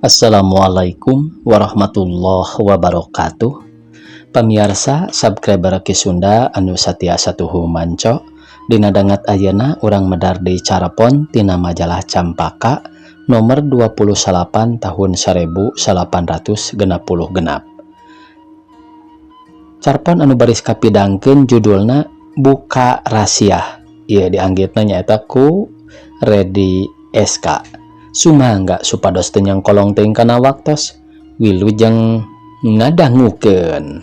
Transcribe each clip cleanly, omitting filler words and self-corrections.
Assalamualaikum warahmatullahi wabarakatuh. Pamiarsa subscriber Ki Sunda anu satia satuhu manco. Dina danget ayeuna urang medar deui carapon tina majalah Campaka nomor 28 tahun 1866. Carpon anu baris kapidangkeun judulna Buka Rahasia. Ieu dianggitna nyaeta ku Redi SK. Sumangga supados teu nyangkolong teuing kana waktos. Wilujeng ngadangukeun.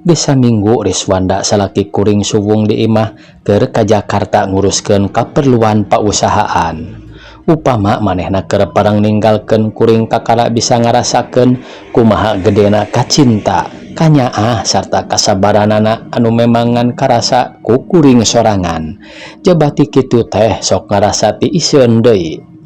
Geus saminggu Riswanda salaki kuring suwung di imah keur ka Jakarta nguruskeun kaperluan pausahaan. Upama manehna keur parang ninggalkeun kuring, kakara bisa ngarasakeun kumaha gedena kacinta, kanyaah, sarta kasabaranana anu memang ngan karasa ku kuring sorangan. Jabati kitu teh sok ngarasa tiiseun deui.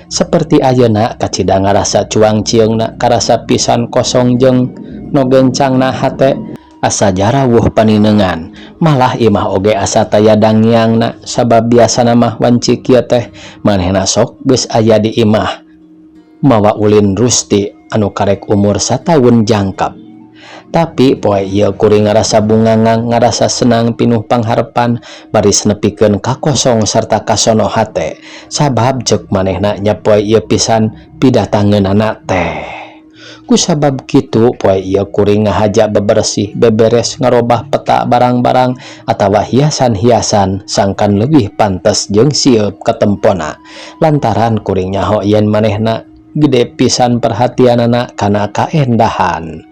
Seperti ayeuna kacida ngarasa cuang cieungna, karasa pisan kosong jeung nogencangna hate, asa jarawuh paninengan. Malah imah oge asa taya dangiangna, sabab biasana mah wanci kieu teh manehna sok geus aya di imah mawa ulin Rusti anu karek umur sataun jangkep. Tapi poe ieu kuring ngarasa bungangang, ngarasa senang, pinuh pangharepan, baris nepikeun ka kosong sarta kasono hate, sabab ceuk manehna nya poe ieu pisan pidatangeunana teh. Kusabab kitu poe ieu kuring ngahaja bebersih, beberes, ngarobah peta barang-barang atawa hiasan-hiasan sangkan leuwih pantes jeung sieup katempona, lantaran kuring nyaho yen manehna gede pisan perhatianana kana kaendahan.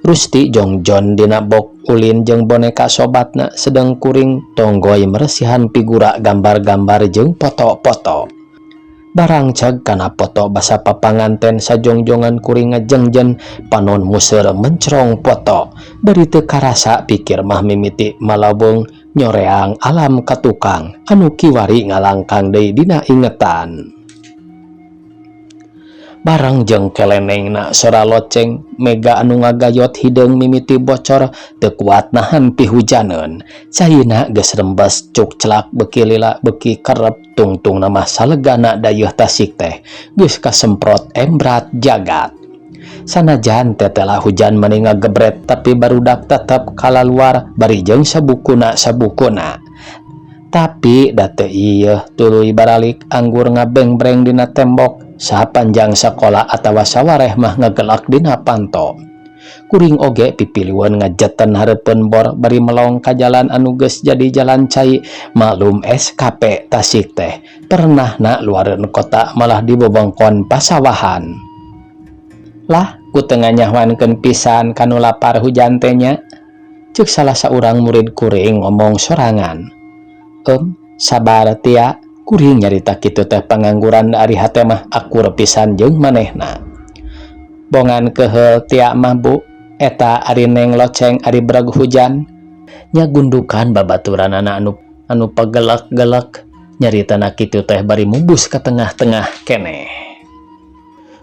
Rusti jongjon dina bok ulin jeung boneka sobatna, sedeng kuring tonggoy meresihan figura, gambar-gambar, jeung foto-foto. Barang ceg kana foto basa papanganten, sajongjongan kuring ngajengjen, panon museur mencrong foto. Bari teu karasa pikir mah mimiti malaweng nyoreang alam katukang anu kiwari ngalangkang deui dina ingetan. Barang jeung kelenengna sora loceng, mega anu ngagayot hideung mimiti bocor teu kuat nahan pihujaneun. Caina geus rembes cukclak, beuki lila beuki kerep, tungtungna mah salegana dayeuh tasik teh geus kasemprot embrat jagat. Sanajan tetela hujan mani ngagebret, tapi barudak tetep kalaluar bari jeung sabukuna sabukuna. Tapi da teu ieu tuluy baralik anggur ngabengbreng dina tembok sapanjang sakola atawa sawareh mah ngagelak dina panto. Kuring oge pipiliweun ngajeten hareupeun bor bari melong ka jalan anu geus jadi jalan cai, maklum SKP Tasik teh pernahna luareun kota, malah di wewengkon pasawahan. "Lah, ku teu nganyahoankeun pisan kanu lapar hujan teh nya," ceuk salah saurang murid kuring ngomong sorangan. Sabar Tia," kuring nyarita kitu teh pangangguran, ari hate mah akur pisan jeung manehna. "Bongan keheul Tia mah, Bu. Eta ari neng loceng ari breg hujan." Nya gundukan babaturanana anu anu pagelek-gelek. Nyaritana kitu teh bari mubus ka tengah-tengah keneh.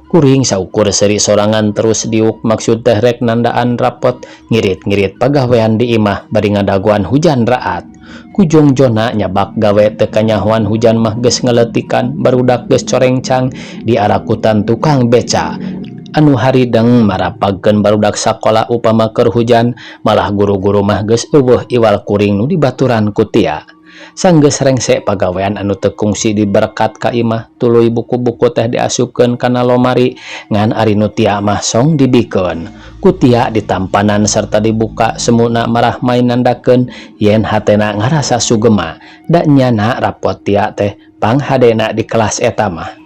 Kuring saukur seuri sorangan terus diuk, maksud teh rek nandaan rapot, ngirit-ngirit pagawean di imah bari ngadagoan hujan raat. Ku jongjonna nyabak gawe teu kanyahoan hujan mah geus ngaleutikan, barudak geus corengcang di arakutan tukang beca anu harideng marapagkeun barudak sakola upama keur hujan, malah guru-guru mah geus euweuh iwal kuring nu dibaturan ku Tia. Sanggeus rengse pagawean anu teu kungsi diberkat ka imah, tuluy buku-buku teh diasupkeun kana lomari, ngan ari nu Tia mah song dibikeun. Ku Tia ditampanan serta dibuka semuna marah main, nandakeun yen hatena ngarasa sugema, da nyana rapot Tia teh panghadena di kelas eta mah.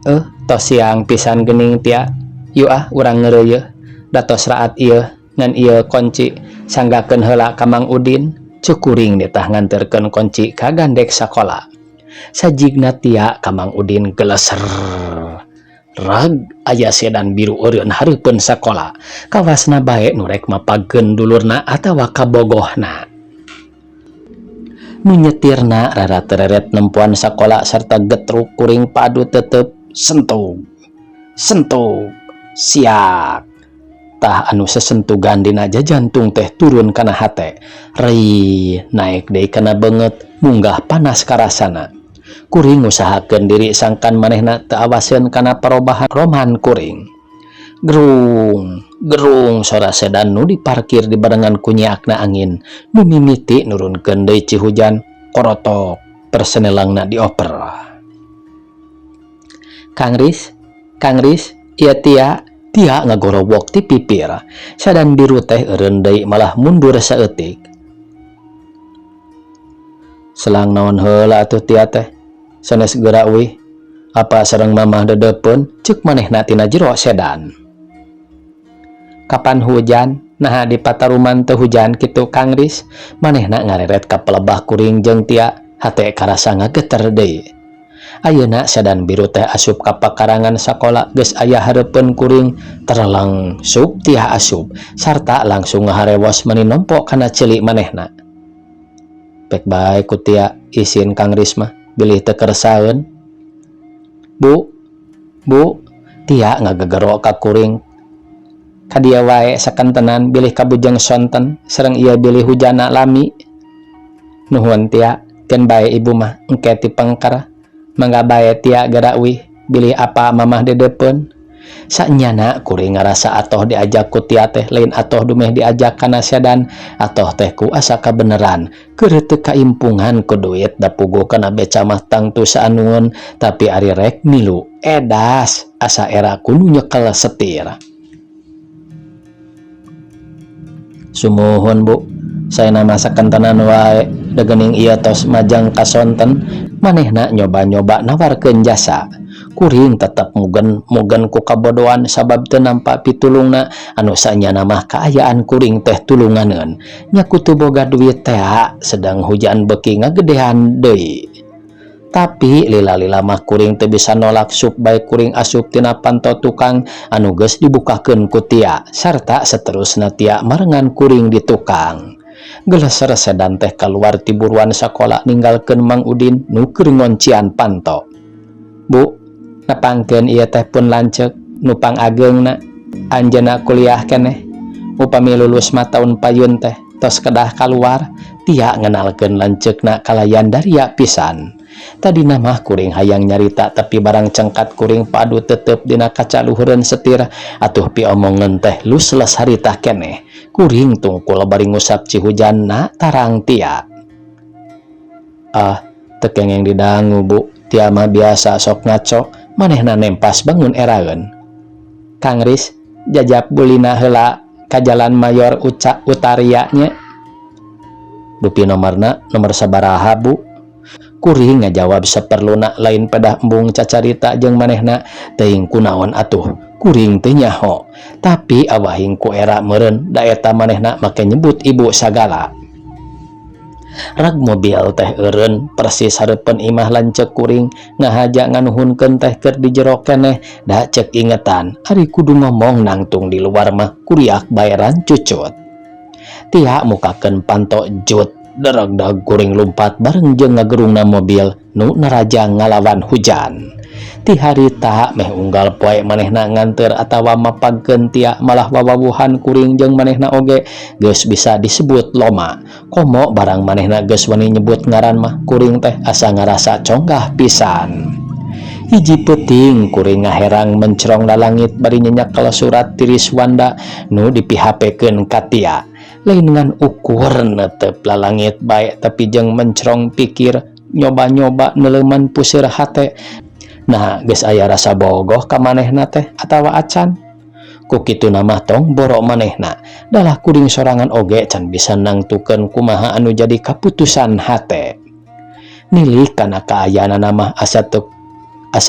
"Eh, tos siang pisan geuning, Tia. Yu ah, urang ngeureuyeuh. Da tos raat ieu, ngan ieu konci sanggakeun heula ka Mang Udin," ceuk kuring nitah nganterkeun konci ka gandek sakola. Sajigna Tia ka Mang Udin geleser. Rag aya sedan biru eureun hareupeun sakola. Kawasna bae nu rek mapagkeun dulurna atawa kabogohna. Nu nyetirna rara tereret nempoan sakola sarta getruk kuring padu tetep sentug. Sentug. Siak. Tah, anu sesentugan dina jajantung teh turun kana hate. Ri naik deui kana beungeut, munggah panas karasana. Kuring ngusahakeun diri sangkan manehna teu awaseun kana parobahan roman kuring. Gerung, gerung sora sedan nu diparkir dibarengan ku nyiakna angin nu mimiti nurunkeun deui cihujan korotok persenelangna dioper. Kang Ris, Kang Ris, ieu Tia, Tia ngagorowok ti pipir. Sedan biru teh eureun deui malah mundur saeutik. Selang naon heula atuh Tia teh? Sanes geura uih. Apa sareng mamah dedeupeun ceuk manehna tina jero sedan. Kapan hujan? Naha di pataruman teu hujan kitu Kang Ris? Manehna ngareret ka pelebah kuring jeung Tia, hate karasa ngageter deui. Ayeuna sedan biru teh asup ka pakarangan sakola geus aya hareupeun kuring, tereleng sup Tia asup sarta langsung ngaharewos mani nempo kana ceuli manehna. Pek bae ku Tia isin Kang Ris mah bilih teu kersaeun. Bu, bu, Tia ngagegero ka kuring. Ka dieu wae sakentenan bilih kabujeng sonten sareng ieu bilih hujana lami. Nuhun Tia, keun bae ibu mah engke ti pengker. Mangga bae Tia geura uih bilih apa mamah dedeupeun. Sanyana kuring ngarasa atoh diajak ku Tia teh lain atoh dumeh diajak kana sedan, atoh teh ku asa kabeneran keur teu kaimpungan ku duit da puguh kana beca mah tangtu saanueun tapi ari rek milu edas asa era ku nu nyekel setir. Sumuhun bu, saena mah sakentenan wae da geuning ieu tos majeng ka sonten manehna nyoba-nyoba nawarkeun jasa. Kuring tetep mugen-mugen ku kabodohan sabab teu nampa pitulungna anu sanyana mah kaayaan kuring teh tulunganeun. Nya ku teu boga duit tea sedang hujan beuki ngagedehan deui. Tapi lila-lila mah kuring teu bisa nolak sup bae kuring asup tina panto tukang anu geus dibukakeun ku Tia sarta saterusna Tia marengan kuring di tukang. Geleser sedan teh kaluar ti buruan sakola ninggalkeun Mang Udin nu keur ngoncian panto. Bu, nepangkeun ieu teh pun lanceuk nu pangageungna anjeunna kuliah keneh. Upami lulus mah taun payun teh tos kedah kaluar. Tia ngenalkeun lanceukna kalayan daria pisan. Tadina mah kuring hayang nyarita tapi barang cengkat kuring padu tetep dina kaca luhureun setir atuh piomongeun teh lus-les harita keneh. Kuring tungkul bari ngusap cihujanna tarang Tia. Ah, teu kengeng didangu bu, Tia mah biasa sok ngaco, manehna nempas bangun eraeun. Kang Ris, jajap bulina heula ka Jalan Mayor Uca Utaria nya. Dupi nomorna nomor sabaraha bu? Kuring ngajawab saperluna lain pedah embung cacarita jeung manehna teuing kunaon atuh kuring teu nyaho tapi awahing ku era meureun da eta manehna make nyebut ibu sagala. Rag mobil teh eureun persis hareupeun imah lanceuk kuring ngahaja nganuhunkeun teh keur di jero keneh da ceuk ingetan ari kudu ngomong nangtung di luar mah kuriak bae rancucut. Tia mukakeun panto jut dereg-dereg kuring lumpat bareng jeung ngagerungna mobil nu narajang ngalawan hujan. Ti harita meh unggal poe manehna nganteur atawa mapagkeun Tia malah wawawuhan kuring jeung manehna oge geus bisa disebut loma. Komo barang manehna geus wani nyebut ngaran mah kuring teh asa ngarasa conggah pisan. Hiji peuting kuring ngaherang mencrong lalangit bari nyenyekel surat ti Riswanda nu dipihapekeun ka Tia. Lain ngan ukur neuteup lalangit bae tapi jeung mencrong pikir nyoba-nyoba neuleuman puseur hate. Nah, geus aya rasa bogoh ka manehna teh atawa acan. Ku kituna mah tong boro manehna. Dalah kuring sorangan oge can bisa nangtukeun kumaha anu jadi kaputusan hate. Nilik kana kaayaanana mah asa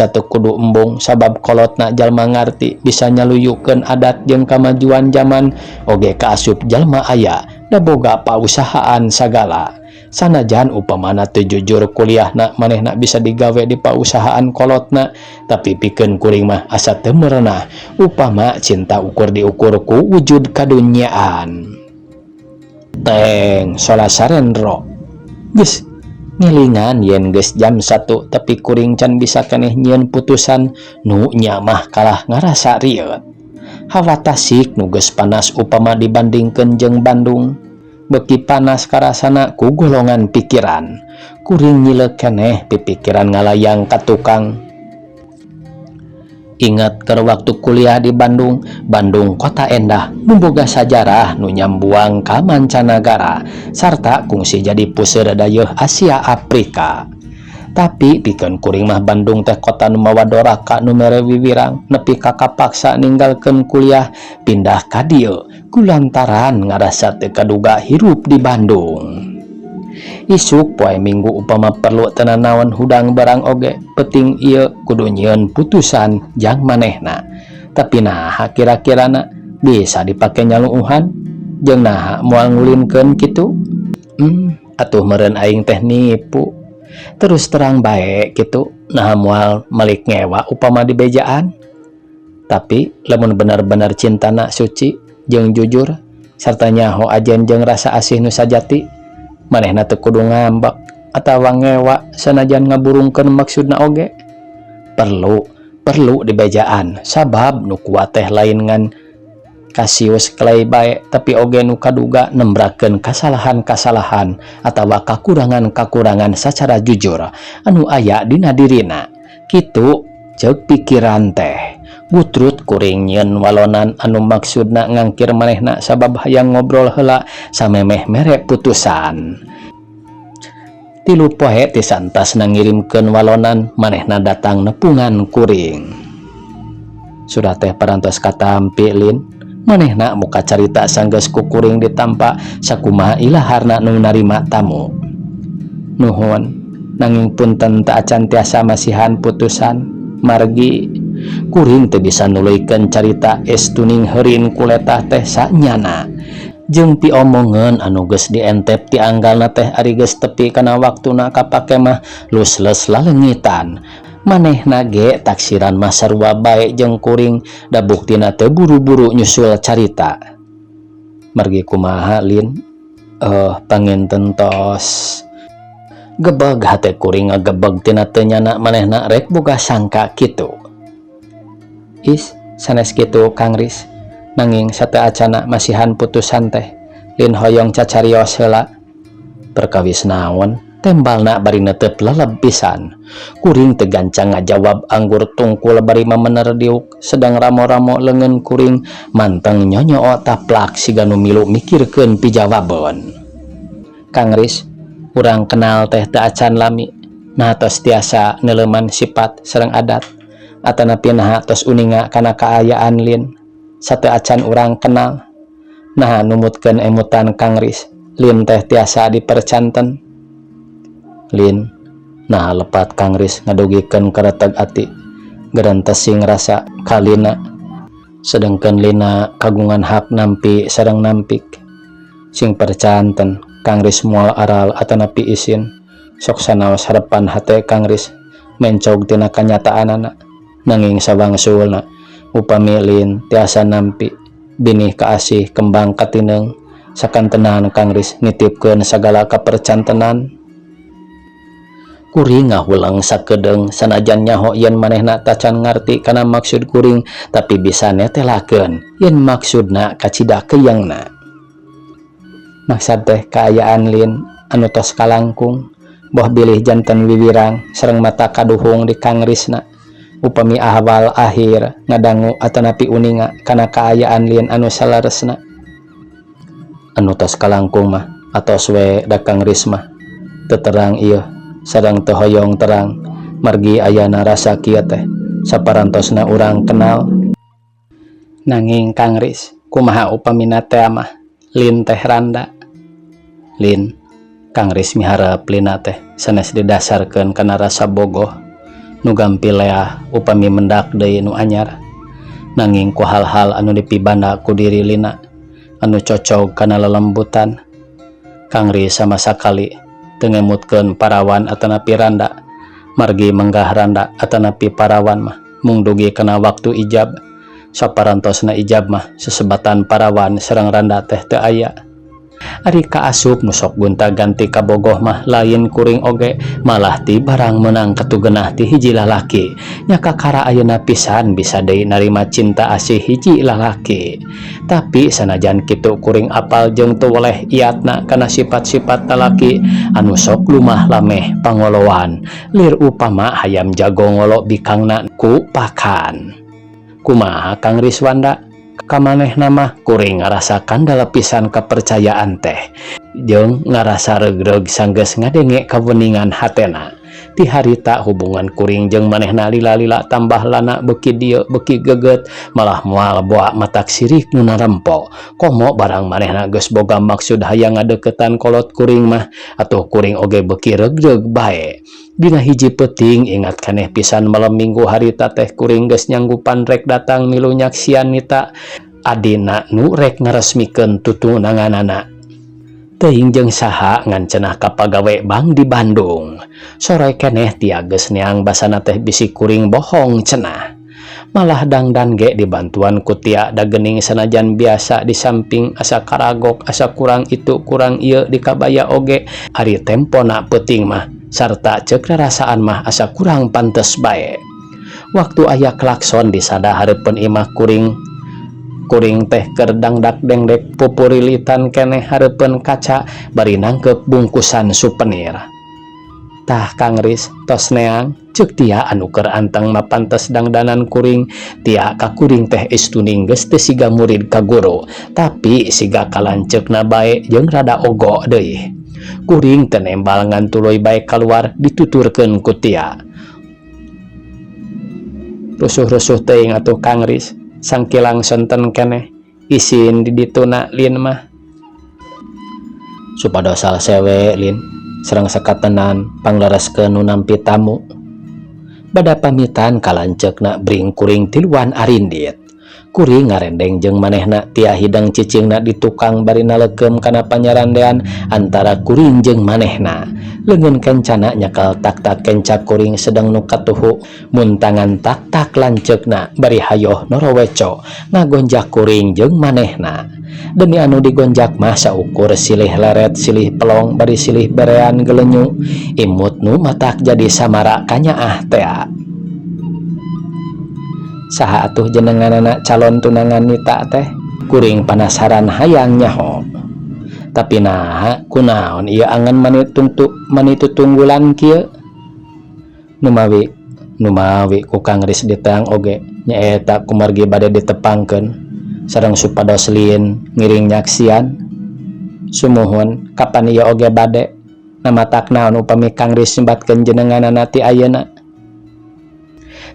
teu kudu embung sabab kolotna jalma ngarti bisa nyaluyukeun adat jeung kamajuan jaman oge kaasup jalma aya da boga pausahaan sagala. Sanajan upamana teu jujur kuliahna manehna bisa digawe di pausahaan kolotna tapi pikeun kuring mah asa teu merenah upama cinta ukur diukur ku wujud kadunyaan. Teng sola sarendro geus ngilingan yen geus jam 1 tapi kuring can bisa keneh nyieun putusan nu nya mah kalah ngarasa rieut. Hawa Tasik nu geus panas upama dibandingkeun jeung Bandung. Beuki panas karasana ku golongan pikiran. Kuring nyilek keneh pipikiran ngalayang ka tukang. Inget keur waktu kuliah di Bandung, Bandung kota endah nu boga sajarah nu nyambuang ka mancanagara sarta kungsi jadi puseur dayeuh Asia Afrika. Tapi pikeun kuring mah Bandung teh kota nu mawa doraka nu mere wiwirang nepi ka kapaksa ninggalkeun kuliah pindah ka dieu kulantaran ngarasa teu kaduga hirup di Bandung. Isuk poe Minggu upama perlu teu nanaon hudang barang oge peuting ieu kudu nyieun putusan jang manehna. Tapi naha kira-kirana bisa dipake nyaluuhan jeung naha moal ngulinkeun kitu? Atuh meureun aing teh nipu. Terus terang bae kitu naha moal malik ngewa upama dibejaan. Tapi lamun bener-bener cintana suci jeung jujur sarta nyaho ajen jeung rasa asih nu sajati manehna teu kudu ngambek atawa ngewa sanajan ngaburungkeun maksudna oge. Perlu perlu dibejaan sabab nu kuat teh lain ngan kasius kelai bae tapi oge nu kaduga nembrakeun kasalahan-kasalahan atawa kakurangan-kakurangan sacara jujur anu aya dina dirina. Kitu ceuk pikiran teh. Gutrut kuring nyieun walonan anu maksudna ngangkir manehna sabab hayang ngobrol heula samemeh mere putusan. 3 poe ti saentasna ngirimkeun walonan manehna datang nepungan kuring. Surat teh parantos katampi lin. Manehna muka carita sanggeus ku kuring ditampa sakumaha ilaharna nu narima tamu. Nuhun, nanging punten teu acan tiasa masihan putusan. Margi kuring teu bisa nuluykeun carita estuning heurin kuletah teh sanyana. Jeung piomongeun anu geus dientep ti anggalna teh ari geus tepi kana waktuna kapake mah lusles laleungitan. Manehna ge taksiran mah sarua bae jeung kuring da buktina teu buru-buru nyusul carita. Margi kumaha lin? Panginten tos. Gebeg hate kuring ngagebeg tina teu nyana manehna rek boga sangka kitu. Is, sanes kitu Kang Ris. Nanging sateuacanna masihan putusan teh. Lin hoyong cacarios heula. Perkawis naon? Tembalna bari netep leleb pisan. Kuring teu gancang ngajawab anggur tungkul bari mamener diuk sedang ramo-ramo leungeun kuring manteng nyonyoo taplak siga nu milu mikirkeun pijawabeun. Kang Ris, urang kenal teh teu acan lami. Naha tos tiasa neuleuman sifat sareng adat atanapi naha tos uninga kana kaayaan lin. Sateuacan urang kenal. Naha numutkeun emutan Kang Ris, lin teh tiasa dipercanten. Lin, naha lepat Kang Ris ngadugikeun kareteg ati gerentesing rasa ka Lina. Sedengkeun Lina kagungan hak nampi sareng nampik. Sing percanten Kang Ris moal aral atanapi isin. Sok sanaos harepan hate Kang Ris mencog tina kanyataanana. Nanging sawangsulna upami Lin tiasa nampi binih kaasih kembang katineung sakantenan Kang Ris nitipkeun sagala kapercantenan. Kuring ngahuleng sakedeung sanajan nyaho yen manehna tacan ngarti kana maksud kuring tapi bisa netelakeun yen maksudna kacida keuyangna. Maksad teh kaayaan Lin anu tos kalangkung boh bilih janten wiwirang sareng mata kaduhung di Kang Risna. Upami awal akhir ngadangu atanapi uninga kana kaayaan Lin anu saleresna. Anu tos kalangkung mah atos we da Kang Ris mah teu terang ieu sareng teu hoyong terang margi ayana rasa kieu teh saparantosna urang kenal. Nanging Kang Ris kumaha upamina teh mah Lin teh randa. Lin, Kang Ris miharep Lina teh sanes didasarkeun kana rasa bogoh nu gampil leah upami mendak deui nu anyar. Nanging ku hal-hal anu dipibanda ku diri Lina anu cocog kana lelembutan. Kang Ris sama sakali teu ngemutkeun parawan atanapi randa margi menggah randa atanapi parawan mah mung dugi kana waktu ijab. Saparantosna ijab mah sesebatan parawan sareng randa teh teu aya. Ari kaasup nu sok gonta-ganti kabogoh mah lain kuring oge, malah ti barang meunang katugenah ti hiji lalaki. Nya kakara ayeuna pisan bisa deui narima cinta asih hiji lalaki. Tapi sanajan kitu kuring apal jeung teu weleh iatna kana sifat-sifat lalaki anu sok lumah lameh pangoloan lir upama hayam jago ngolo bikangna ku pakan. Kumaha Kang Riswanda? Ka manehna mah kuring ngarasa kandel pisan kapercayaan teh jeung ngarasa regreg sanggeus ngadenge kaweningan hatena. Ti harita hubungan kuring jeung manehna lila-lila tambah lana, beuki dieu beuki geget, malah moal boa matak sirik nu narempo. Komo barang manehna geus boga maksud hayang ngadeukeutan kolot kuring mah, atuh kuring oge beuki regreg bae. Dina hiji peuting, ingat keneh pisan, malem Minggu harita teh kuring geus nyanggupan rek datang milu nyaksian Nita adina nu rek ngaresmikeun tutunanganana, teuing jeung saha, ngan cenah ka pagawe bank di Bandung. Sore keneh Tia geus neang, basana teh bisi kuring bohong cenah. Malah dangdan ge dibantuan ku Tia, da geuning sanajan biasa di samping asa karagok, asa kurang itu kurang ieu di kabaya oge, ari tempona peuting mah sarta ceuk rarasaan mah asa kurang pantes bae. Waktu aya klakson di sada hareupeun imah kuring, kuring teh keur dangdak dengdek pupurilitan keneh hareupeun kaca bari nangkep bungkusan supenir. "Tah, Kang Ris, tos neang," ceuk Tia anu keur anteng mapantes dangdanan kuring. Tia ka kuring teh estuning geus teu siga murid ka guru, tapi siga ka lanceukna bae jeung rada ogo deui. Kuring teu nembal, ngan tuluy bae kaluar dituturkeun ku Tia. "Rusuh-rusuh teuing atuh, Kang Ris, sangkilang sonten keneh isin di dituna lin mah." "Supados salse we, Lin, sareng sakatenan panglereskeun nu nampi tamu." Bada pamitan ka lanceukna, bring kuring tiluan arindit. Kuring ngarendeng jeung manehna. Tia hidang cicingna di tukang bari nalekeum kana panyarandean antara kuring jeung manehna. Leungeun kencana nyekel tak-tak kenca kuring, sedang nu katuhu muntangan tak-tak lanceukna bari hayoh noroweco ngagonjak kuring jeung manehna. Demi anu digonjak mah saukur silih leret, silih pelong, bari silih berean gelenyu imut nu matak jadi samara kanyaah tea. "Saha atuh jenenganana calon tunangan Nita teh? Kuring panasaran hayang nyaho." Tapi naha, kunaon ieu angan mani tungtu mani tutunggulan kieu? Numawi numawi ku Kang Ris diteang oge nyaeta kumargi bade ditepangkeun sareng supados lin ngiring nyaksian. Sumuhun, kapan ieu oge bade namatak naon upami Kang Ris nyebatkeun jenenganana ti ayeuna?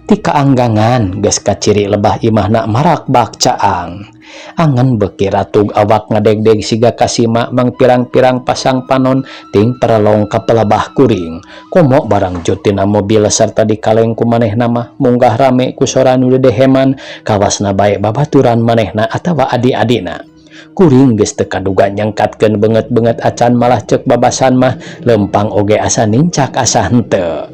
Ti kaanggangan geus kaciri lebah imahna marak bak caang. Angan beuki ratug, awak ngadegdeg siga kasima mangpirang-pirang pasang panon ting perelong ka pelebah kuring. Komo barang jut tina mobil sarta dikaleng ku manehna mah munggah rame ku sora nu dedeheman, kawasna bae babaturan manehna atawa adi-adina. Kuring geus teu kaduga nyangkatkeun beungeut-beungeut acan, malah ceuk babasan mah lempang oge asa nincak asa henteu.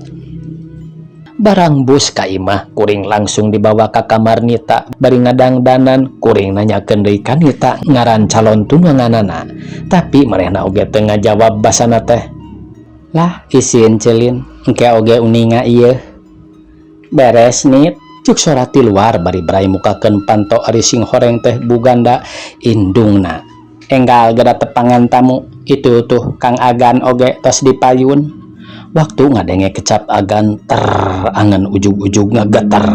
Barang bus ka imah, kuring langsung dibawa ka kamar Nita. Bari ngadangdanan, kuring nanyakeun deui ka Nita ngaran calon tunanganana, tapi manehna oge teu ngajawab, basana teh, "Lah, isin celin, engke oge uninga ieu." "Beres, Nit," cuk sora ti luar bari berai mukakeun panto, ari sing horeng teh Buganda indungna. "Enggal gera tepangan tamu itu tuh, Kang Agan oge tos dipayun." Waktu ngadenge kecap Agan ter, angan ujug-ujug ngageter.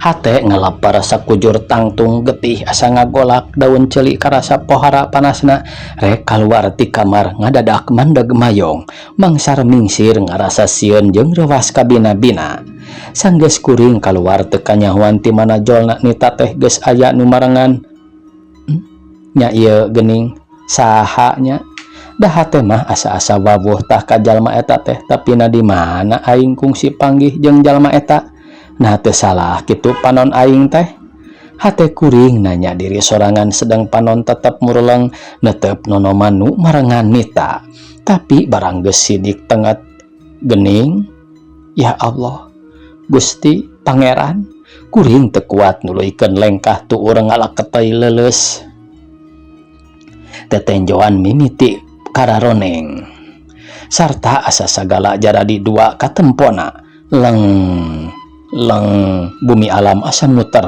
Hate ngalapar sakujur tangtung, getih asa ngagolak, daun ceuli karasa pohara panasna. Rek kaluar ti kamar ngadadak mandeg mayong, mangsar mingsir ngarasa sieun jeung reuwas kabina-bina. Sanggeus kuring kaluar, teu kanyahoan ti mana jolna Nita teh geus aya nu marengan. Nya ieu geuning saha nya? Da hate mah asa-asa wawuh tah ka jalma eta teh, tapi na di mana aing kungsi panggih jeung jalma eta? Nah, teu salah kitu panon aing teh? Hate kuring nanya diri sorangan, sedang panon tetep mureleng netep nonoman nu marengan Nita. Tapi barang geus sidik tenget gening, ya Allah Gusti Pangeran, kuring teu kuat nuluykeun lengkah tuur ngalaketei leuleus. Tetenjoan mimiti kararoneng sarta asa sagala jaradi dua katempona. Leng leng, bumi alam asa muter,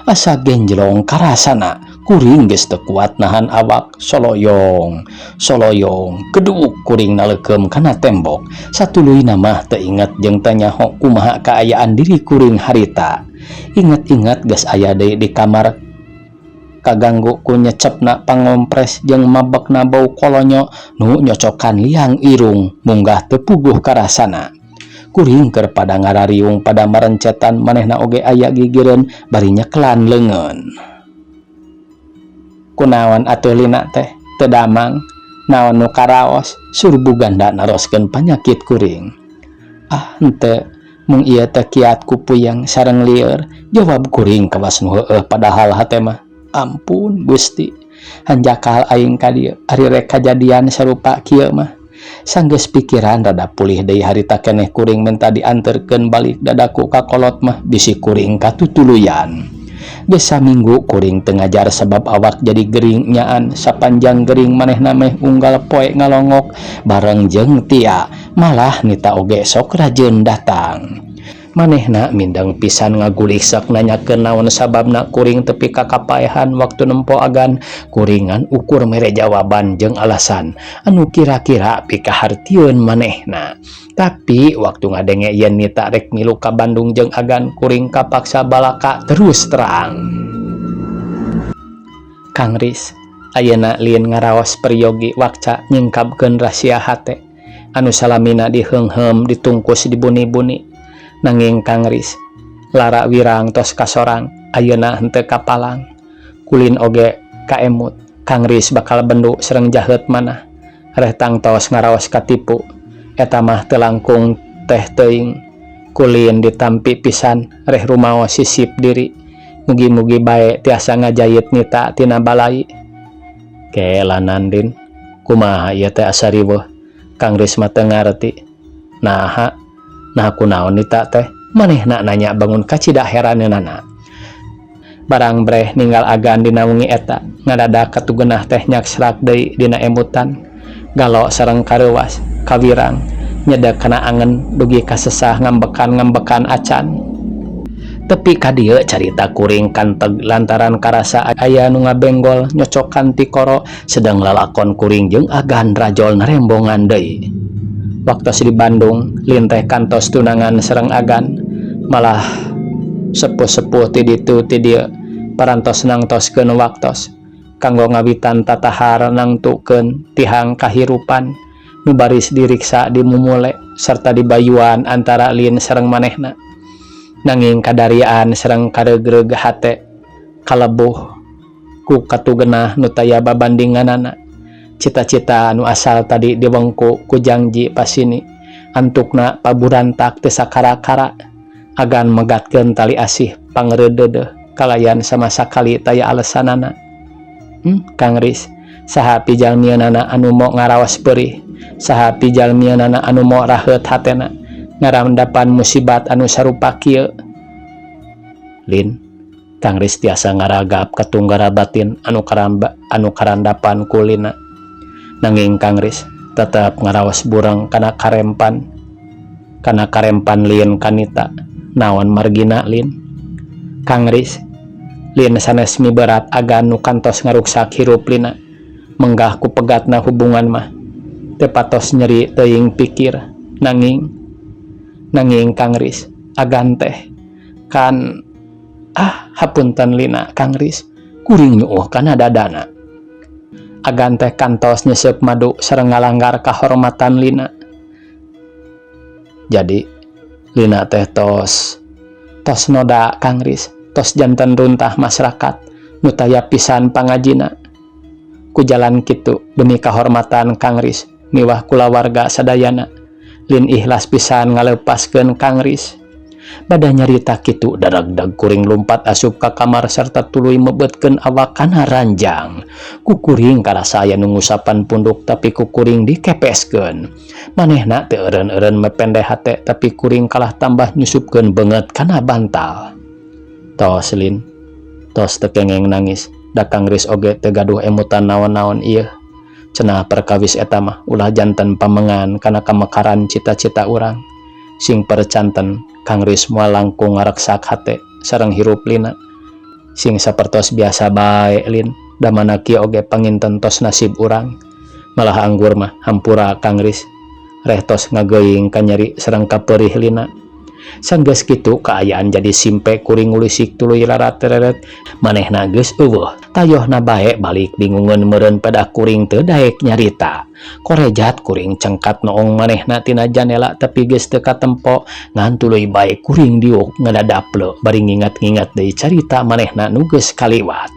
asa genjlong karasana. Kuring geus teu kuat nahan awak, soloyong soloyong keduk kuring nalekeum kana tembok. Satuluyna mah teu inget jeung teu nyaho kumaha kaayaan diri kuring harita. Inget-inget geus aya deui di kamar, kaganggu ku nyecepna pangompres jeung mabekna bau kolonyo nu nyocokan liang irung munggah teu puguh karasana. Kuring keur pada ngarariung, pada marencetan, manehna oge aya gigireun bari nyekelan leungeun. "Kunaon atuh Lina teh teu damang, naon nu karaos?" Surbuganda naroskeun panyakit kuring. "Ah, henteu, mung ieu teh kiat ku puyeng sareng lieur," jawab kuring kawas nu heueuh, padahal hate mah, "Ampun Gusti, hanjakal aing ka dieu ari rek kajadian sarupa kieu mah." Sanggeus pikiran rada pulih deui harita keneh kuring menta dianterkeun balik dadaku ka kolot mah, bisi kuring katutuluyan. Geus saminggu kuring teu ngajar sabab awak jadi gering nyaan. Sapanjang gering manehna meh unggal poe ngalongok bareng jeung Tia, malah Nita oge sok rajeun datang. Manehna mindeng pisan ngagulisak nanyakeun naon sababna kuring tepi ka kapaehan waktu nempo Agan. Kuring ngan ukur mere jawaban jeung alasan anu kira-kira pikahartieun manehna. Tapi waktu ngadenge yen Nita rek milu ka Bandung jeung Agan, kuring kapaksa balaka terus terang. "Kang Ris, ayeuna Lin ngaraos peryogi wakca nyingkabkeun rahasia hate anu salamina diheungheum, ditungkus, dibuni-buni. Nanging Kang Ris, lara wirang tos kasorang, ayeuna henteu kapalang. Kulin oge kaemut Kang Ris bakal bendu sareng jaheut manah. Reh tangtos ngaraos katipu, eta mah teu langkung teh teuing. Kulin ditampi pisan, reh rumaos sisip diri. Mugi-mugi bae tiasa ngajayit Nita tina balai." "Kela Nandin, kumaha ieu teh asa riweuh? Kang Ris mah teu ngarti. Naha? Nah, kunaon Nita teh?" manehna nanya bangun kacida heraneunana. "Barang breh ninggal Agan dina wengi eta, ngadadak katugenah teh nyaksrak deui dina emutan. Galo sareng kareuwas, kawirang, nyedek kana angen dugi ka sesah ngambekan-ngambekan acan." Tepi ka dieu carita kuring kanteg lantaran karasa aya nu ngabenggol nyocokan tikoro, sedang lalakon kuring jeung Agan rajol narembongan deui. Waktos di Bandung, Lin teh kantos tunangan sareng Agan, malah sepuh-sepuh ti ditu ti dieu parantos nangtoskeun waktos kanggo ngawitan tatahar nangtukeun tihang kahirupan nu baris diriksa, dimumule, serta dibayuan antara Lin sareng manehna. Nanging kadariaan sareng karegreg hate kalebuh ku katugenah nu taya babandinganana. Cita-cita anu asal tadi diwengku ku jangji pasini antukna paburantak teu sakara-kara. Agan megatkeun tali asih pangreudeudeung kalayan sama sakali taya alesanana. Kang Ris, saha pijalmianana anu mo ngaraos peurih? Saha pijalmianana anu mo raheut hatena ngarandapan musibat anu sarupa kieu? Lin, Kang Ris tiasa ngaragap katunggara batin anu karamba anu karandapan ku Lina. Nanging Kang Ris tetep ngaraos burang kana karempan Lin ka Nita. Naon margina, Lin?" "Kang Ris, Lin sanes miberat Agan nu kantos ngaruksak hirup Lina. Menggah ku pegatna hubungan mah teu patos nyeri teuing pikir. Nanging, nanging Kang Ris, Agan teh kan, ah, hapunten Lina, Kang Ris," kuring nyuuh kana dadana. "Agan teh kantos nyesep madu sareng ngalanggar kahormatan Lina. Jadi Lina teh tos tos noda, Kang Ris, tos janten runtah masyarakat nu taya pisan pangajina. Ku jalan kitu, demi kahormatan Kang Ris miwah kulawarga sadayana, Lin ikhlas pisan ngalepaskeun Kang Ris." Bada nyarita kitu, daragdag kuring lumpat asup ka kamar serta tuluy mebetkeun awak kana ranjang. Ku kuring karasa aya nu ngusapan punduk, tapi ku kuring dikepeskeun. Manehna teu eureun-eureun mepende hate, tapi kuring kalah tambah nyusupkeun beungeut kana bantal. "Tos, Lin, tos, teu kengeng nangis, da Kang Ris oge teu gaduh emutan naon-naon ieu." Cenah perkawis eta mah ulah janten pamengan kana kamekaran cita-cita urang. Sing percanten Kang Ris moal langkung ngareksak hate sareng hirup Lina. Sing sapertos biasa bae Lin, da mana kieu oge panginten tos nasib urang. Malah anggur mah hampura Kang Ris. Reh tos ngageuing kanyeri sareng kapeurih Lina. Sanggeus kitu kaayaan jadi simpe kuring ngulisik tuluy larat-reret manehna geus eueuh tayohna bae balik bingungeun meureun pedah kuring teu daek nyarita. Korejat kuring cengkat noong manehna tina janela tapi geus teu katempo ngan tuluy bae kuring diuk ngadadaple bari ngingat-ngingat deui carita manehna nu geus kaliwat.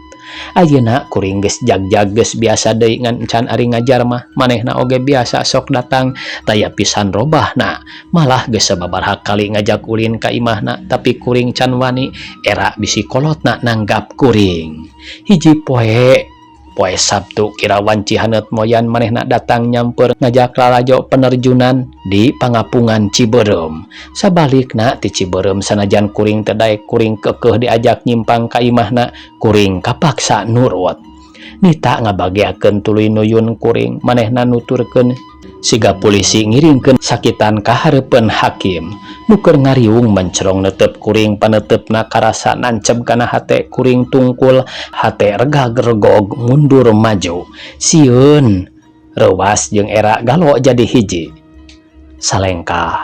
Ayeuna kuring geus jagjag geus biasa deui ngan encan ari ngajar mah manehna oge biasa sok datang taya pisan robahna malah geus sababaraha kali ngajak ulin ka imahna tapi kuring can wani era bisi kolotna nanggap kuring. Hiji poe poe Sabtu kira wanci haneut moyan manehna datang nyamper ngajak lalajo penerjunan di pangapungan Cibeureum. Sabalikna ti Cibeureum sanajan kuring teu daek kuring keukeuh diajak nyimpang ka imahna kuring kapaksa nurut. Nita ngabageakeun tuluy nuyun kuring manehna nuturkeun siga polisi ngiringkeun sakitan ka hareupeun hakim. Nu keur ngariung mencerong neuteup kuring paneutepna karasa nanceb kana hate kuring tungkul hate regag-regog mundur maju. Sieun reuwas jeung era galo jadi hiji. Salengkah,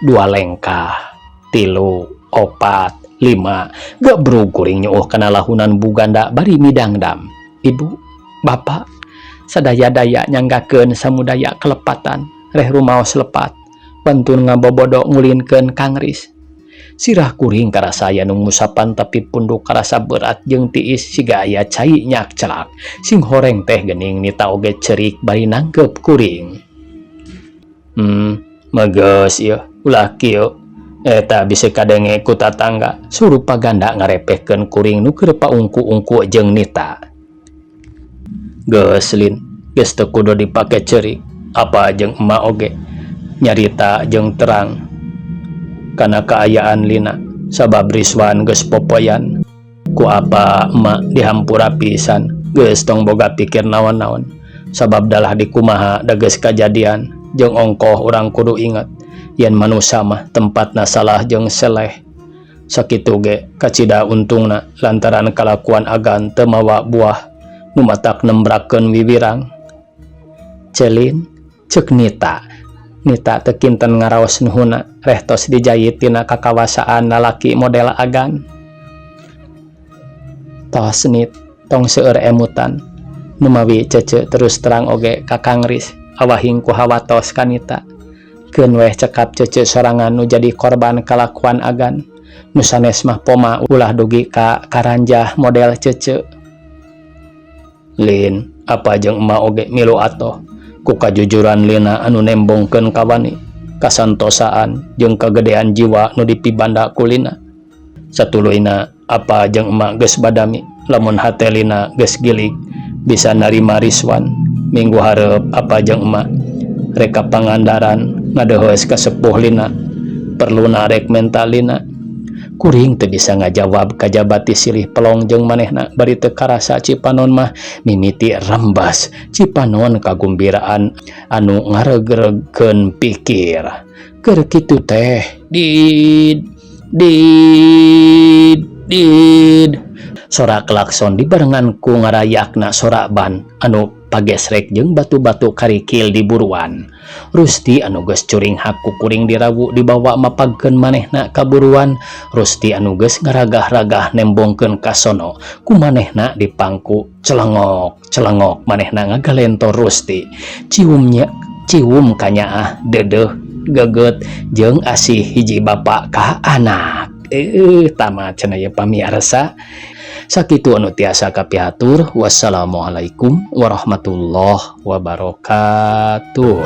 dua lengkah, tilu, opat, lima, gebrug kuring nyuuh kana lahunan buganda bari midangdam. Ibu, bapak, sadaya-daya nyanggakeun samudaya kelepatan reh rumaos lepat wantun ngabobodo ngulinkeun Kang Ris. Sirah kuring karasa aya nu ngusapan tapi punduk karasa berat jeung tiis siga aya cai nyakcelak. Sing horeng teh geuning Nita oge ceurik bari nanggeup kuring. Megeus ieu ulah kieu eta bisi kadenge ku tatangga surupa ganda ngarepehkeun kuring nu keur paungku-ungku jeung Nita. Geus Lin, geus teu kudu dipake ceurik apa jeung emak oge nyarita jeung terang kana kaayaan Lina sabab Rizwan geus popoyan ku apa emak dihampura pisan geus tong boga pikir naon-naon sabab dalah dikumaha da geus kajadian jeung ongkoh urang kudu inget yen manusa mah tempatna salah jeung seleh. Sakitu ge kacida untungna lantaran kalakuan agan teu mawa buah nu matak nembrakeun wiwirang. Celin ceuk Nita. Nita teu kinten ngaraos nuhunna reh tos dijait tina kakawasaan lalaki model agan. Tos Nit, tong seueur emutan. Numawi cece terus terang oge ka Kang Ris awahing ku hawatos ka Nita. Keun weh cekap cece sorangan nu jadi korban kalakuan agan. Nu sanes mah poma ulah dugi ka karanjah model cece. Lin, apa jeung emak oge milu atoh ku kajujuran Lina anu nembongkeun kawani, kasantosaan jeung kagedean jiwa nu dipibanda ku Lina. Satuluyna apa jeung emak geus badami lamun hate Lina geus gilig bisa narima Rizwan. Minggu hareup apa jeung emak rek ka Pangandaran ngadeuheus ka sepuh Lina. Perluna rek menta Lina. Kuring teu bisa ngajawab kajaba ti silih pelong jeung manehna bari teu karasa cipanon mah mimiti rembas cipanon kagumbiraan anu ngareugreugkeun pikir. Keur kitu teh did did did sora klakson dibarengan ku ngarayakna sora ban anu pagesrek jeung batu-batu karikil di buruan. Rusti anu geus curinghak ku kuring dirawu dibawa mapagkeun manehna ka buruan. Rusti anu geus ngaragah-ragah nembongkeun ka sono ku manehna dipangku celengok celengok manehna ngagalentor Rusti. Ciumnya cium kanyaah deudeuh geget jeung asih hiji bapa ka anak. Tamat cenah ieu pamiarsa. Sakitu anu tiasa kapihatur. Wassalamualaikum warahmatullahi wabarakatuh.